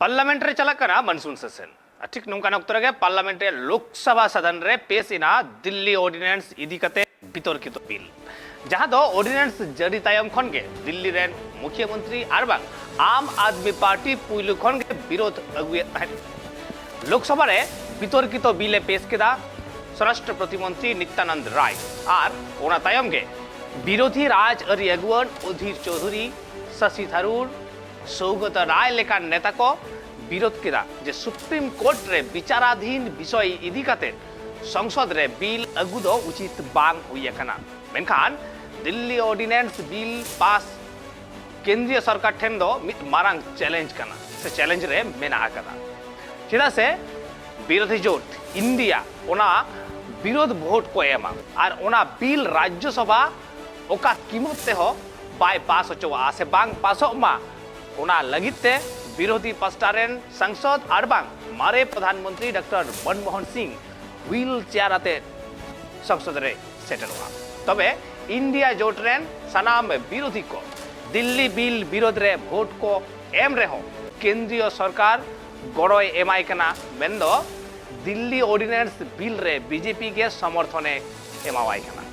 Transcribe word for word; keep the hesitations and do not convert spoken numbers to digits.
Parliament ᱨᱮ ᱪᱟᱞᱟᱜ ᱠᱟᱱᱟ ᱢᱟᱱᱥᱩᱱ ᱥᱮᱥᱚᱱ᱾ ᱟᱨ ᱴᱷᱤᱠ ᱱᱚᱝᱠᱟᱱ ᱚᱠᱛᱚ ᱨᱮᱜᱮ ᱯᱟᱨᱞᱟᱢᱮᱱᱴ ᱨᱮ ᱞᱳᱠᱥᱚᱵᱷᱟ ᱥᱟᱫᱚᱱ ᱨᱮ ᱯᱮᱥ ᱮᱱᱟ ᱫᱤᱞᱞᱤ ᱚᱨᱰᱤᱱᱮᱱᱥ ᱤᱫᱤ ᱠᱟᱛᱮ ᱵᱤᱛᱚᱨᱠᱤᱛᱚ ᱵᱤᱞ, ᱡᱟᱦᱟᱸ ᱫᱚ ᱚᱨᱰᱤᱱᱮᱱᱥ ᱡᱟᱹᱨᱤ ᱛᱟᱭᱚᱢ ᱠᱷᱚᱱ ᱜᱮ ᱫᱤᱞᱞᱤ ᱨᱮᱱ ᱢᱩᱠᱷᱤᱭᱟᱹ ᱢᱚᱱᱛᱨᱤ ᱟᱨ ᱵᱟᱝ ᱟᱢ ᱟᱫᱢᱤ ᱯᱟᱨᱴᱤ ᱯᱩᱭᱞᱩ ᱠᱷᱚᱱ ᱜᱮ ᱵᱤᱨᱳᱫᱷ ᱟᱹᱜᱩᱭᱮᱫ ᱛᱟᱦᱮᱸᱫ᱾ ᱞᱳᱠᱥᱚᱵᱷᱟ ᱨᱮ ᱵᱤᱛᱚᱨᱠᱤᱛᱚ ᱵᱤᱞ ᱮ ᱯᱮᱥ ᱠᱮᱫᱟ ᱥᱚᱨᱟᱥᱴᱨᱚ ᱯᱨᱚᱛᱤᱢᱚᱱᱛᱨᱤ ᱱᱤᱛᱭᱟᱱᱚᱱᱫ ᱨᱟᱭ, ᱟᱨ ᱚᱱᱟ ᱛᱟᱭᱚᱢ ᱜᱮ ᱵᱤᱨᱳᱫᱷᱤ ᱨᱟᱡᱽ ᱟᱹᱨᱤ ᱟᱹᱜᱩᱣᱟᱹᱱ ᱚᱫᱷᱤᱨ ᱪᱳᱣᱫᱷᱩᱨᱤ, ᱥᱟᱥᱤ ᱛᱷᱟᱨᱩᱨ, ᱥᱳᱣᱜᱚᱛ ᱨᱟᱭ ᱞᱮᱠᱟᱱ ᱱᱮᱛᱟ ᱠᱚ ᱵᱤᱨᱳᱫ ᱠᱮᱫᱟ ᱡᱮ ᱥᱩᱯᱨᱤᱢ ᱠᱳᱨᱴ ᱨᱮ ᱵᱤᱪᱟᱨᱟᱫᱷᱤᱱ ᱵᱤᱥᱚᱭ ᱤᱫᱤ ᱠᱟᱛᱮ ᱥᱚᱝᱥᱚᱫ ᱨᱮ ᱵᱤᱞ ᱟᱹᱜᱩ ᱫᱚ ᱩᱪᱤᱛ ᱵᱟᱝ ᱦᱩᱭ ᱟᱠᱟᱱᱟ᱾ ᱢᱮᱱᱠᱷᱟᱱ ᱫᱤᱞᱞᱤ ᱚᱨᱰᱤᱱᱮᱱᱥ ᱵᱤᱞ ᱯᱟᱥ ᱠᱮᱱᱫᱨᱤᱭᱚ ᱥᱚᱨᱠᱟᱨ ᱴᱷᱮᱱ ᱫᱚ ᱢᱤᱫ ᱢᱟᱨᱟᱝ ᱪᱮᱞᱮᱧᱡᱽ ᱠᱟᱱᱟ, ᱥᱮ ᱪᱮᱞᱮᱧᱡᱽ ᱨᱮ ᱢᱮᱱᱟᱜ ᱟᱠᱟᱫᱟ᱾ ᱪᱮᱫᱟᱜ ᱥᱮ ᱵᱤᱨᱳᱫᱷᱤ ᱡᱳᱴ ᱤᱱᱰᱤᱭᱟ ᱚᱱᱟ ᱵᱤᱨᱳᱫᱷ ᱵᱷᱳᱴ ᱠᱚ ᱮᱢᱟ ᱟᱨ ᱚᱱᱟ ᱵᱤᱞ ᱨᱟᱡᱽᱡᱚ ᱥᱚᱵᱷᱟ ᱚᱠᱟ ᱠᱤᱢᱚᱛ ᱛᱮᱦᱚᱸ ᱵᱟᱭ ᱯᱟᱥ ᱦᱚᱪᱚᱣᱟᱜᱼᱟ ᱥᱮ ᱵᱟᱝ ᱯᱟᱥᱚᱜ ᱢᱟ, ᱚᱱᱟ ᱞᱟᱹᱜᱤᱫ ᱛᱮ ᱵᱤᱨᱳᱫᱷᱤ ᱯᱟᱥᱴᱟ ᱨᱮᱱ ᱥᱟᱝᱥᱚᱫ ᱟᱨ ᱵᱟᱝ ᱢᱟᱨᱮ ᱯᱨᱚᱫᱷᱟᱱ ᱢᱚᱱᱛᱨᱤ ᱰᱚᱠᱴᱚᱨ ᱢᱚᱱᱢᱳᱦᱚᱱ ᱥᱤᱝ ᱦᱩᱭᱤᱞ ᱪᱮᱭᱟᱨ ᱟᱛᱮ ᱥᱚᱝᱥᱚᱫ ᱨᱮ ᱥᱮᱴᱮᱨᱚᱜᱼᱟ᱾ ᱛᱚᱵᱮ ᱤᱱᱰᱤᱭᱟ ᱡᱳᱴ ᱨᱮᱱ ᱥᱟᱱᱟᱢ ᱵᱤᱨᱳᱫᱷᱤ ᱠᱚ ᱫᱤᱞᱞᱤ ᱵᱤᱞ ᱵᱤᱨᱳᱫᱷ ᱨᱮ ᱵᱷᱳᱴ ᱠᱚ ᱮᱢ ᱨᱮᱦᱚᱸ ᱠᱮᱱᱫᱨᱤᱭᱚ ᱥᱚᱨᱠᱟᱨ ᱜᱚᱲᱚᱭ ᱮᱢᱟᱭ ᱠᱟᱱᱟ, ᱢᱮᱱᱫᱚ ᱫᱤᱞᱞᱤ ᱚᱨᱰᱤᱱᱮᱱᱥ ᱵᱤᱞ ᱨᱮ ᱵᱤᱡᱮᱯᱤ ᱜᱮ ᱥᱚᱢᱚᱨᱛᱷᱚᱱᱮ ᱮᱢᱟᱣᱟᱭ ᱠᱟᱱᱟ᱾